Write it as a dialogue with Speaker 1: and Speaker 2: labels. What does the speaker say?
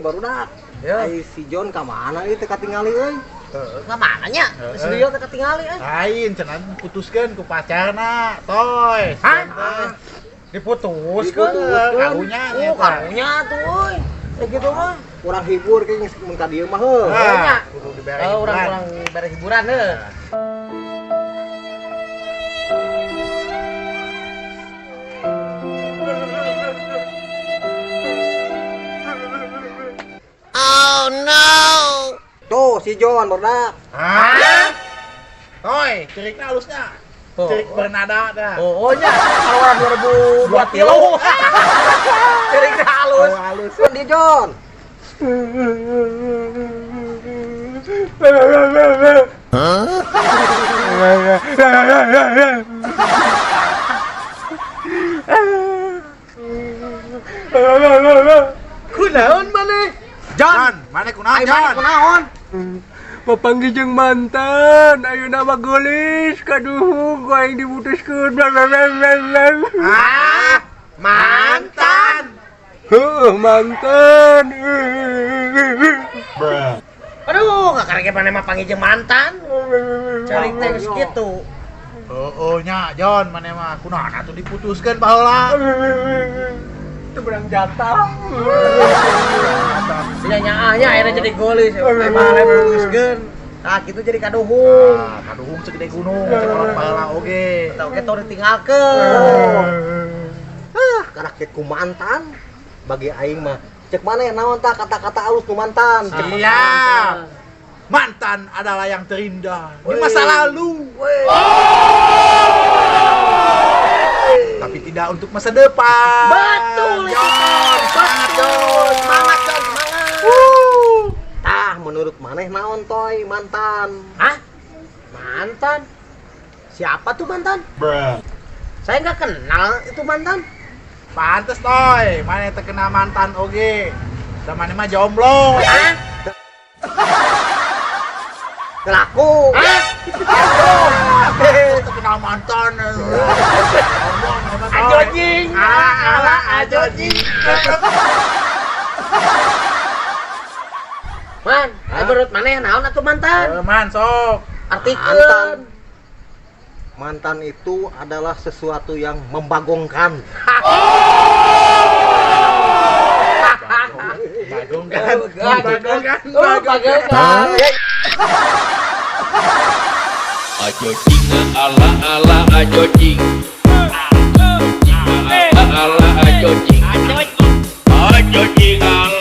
Speaker 1: Barudak.
Speaker 2: Ya.
Speaker 1: Ai si John ka mana ieu teu katingali euy?
Speaker 2: Heeh.
Speaker 3: Ka mana nya?
Speaker 2: Heeh.
Speaker 3: Si Rio teh katingali euy.
Speaker 2: Lain cenah putuskeun ku pacarna, Toy.
Speaker 3: Hah?
Speaker 2: Diputuskeun.
Speaker 1: Diputuskeun.
Speaker 2: Karunya
Speaker 3: Oh, karunya tuh euy. Kayak gitu mah.
Speaker 1: Kurang hibur ke geus mun ka dieu mah heuh.
Speaker 2: Nah, kudu dibere
Speaker 3: Oh,
Speaker 2: hiburan.
Speaker 3: urang-urang bere hiburan heuh.
Speaker 1: Tuh si John barudak.
Speaker 2: Hah? Toy, cerikna halusnya.
Speaker 3: Oh.
Speaker 2: Cerik bernada dah.
Speaker 3: Oh, oh nya kalau orang 2002 kilo. Cerikna halus.
Speaker 1: Oh, halus. Di John.
Speaker 3: Kunaon maneh? John,
Speaker 2: John, mana kunaon
Speaker 3: ai maneh
Speaker 2: John?
Speaker 3: kunaon?
Speaker 4: Papanggih jeung mantan, ayeuna mah geulis kaduhung ku aing diputuskeun.
Speaker 2: Ah, mantan.
Speaker 4: Heuh, mantan.
Speaker 3: Aduh, kakarek maneh mah panggih jeung mantan. Cerik teh geus kitu.
Speaker 2: Oh, oh nya John, mana mah kunaon atuh diputuskeun baheula.
Speaker 4: Teu berang jatah.
Speaker 3: Sia nyaahnya akhirnya jadi golis. Ai maneh putuskeun. Nah, kitu jadi kaduhung.
Speaker 2: Ah, kaduhung segede gunung, cek orang baheula oge.
Speaker 3: Tau ge tong ditinggalkeun.
Speaker 1: Ah, karak ku mantan. Bagi aing mah cek mana naon tah kata-kata alus nu mantan. Cek mana?
Speaker 2: Siap. Mantan adalah yang terindah di masa lalu. Tapi tidak untuk masa depan.
Speaker 3: Betul itu.
Speaker 2: John, semangat John.
Speaker 3: Semangat, John, semangat.
Speaker 1: Tah menurut maneh naon toy mantan?
Speaker 3: Hah? Mantan? Siapa tuh mantan? Saya nggak kenal itu mantan.
Speaker 2: Pantes toy, mana terkena mantan oge. Sama mah jomblo.
Speaker 3: Hah?
Speaker 1: Telaku.
Speaker 3: Hah?
Speaker 2: Terus terkenal mantan. Jomblo, hebat, toy.
Speaker 3: Ajo jing.
Speaker 2: Ala ala ajo jing.
Speaker 3: Man, ai menurut maneh naon atuh mantan?
Speaker 2: Eh, Man sok.
Speaker 3: Artikel.
Speaker 1: Mantan. Mantan itu adalah sesuatu yang membagongkan.
Speaker 2: Bagong kan. Bagong kan.
Speaker 3: Oh, bagongkan.
Speaker 5: Ajo cing ala ala ajo cing. Ala ala ajo cing. Ajo cing ala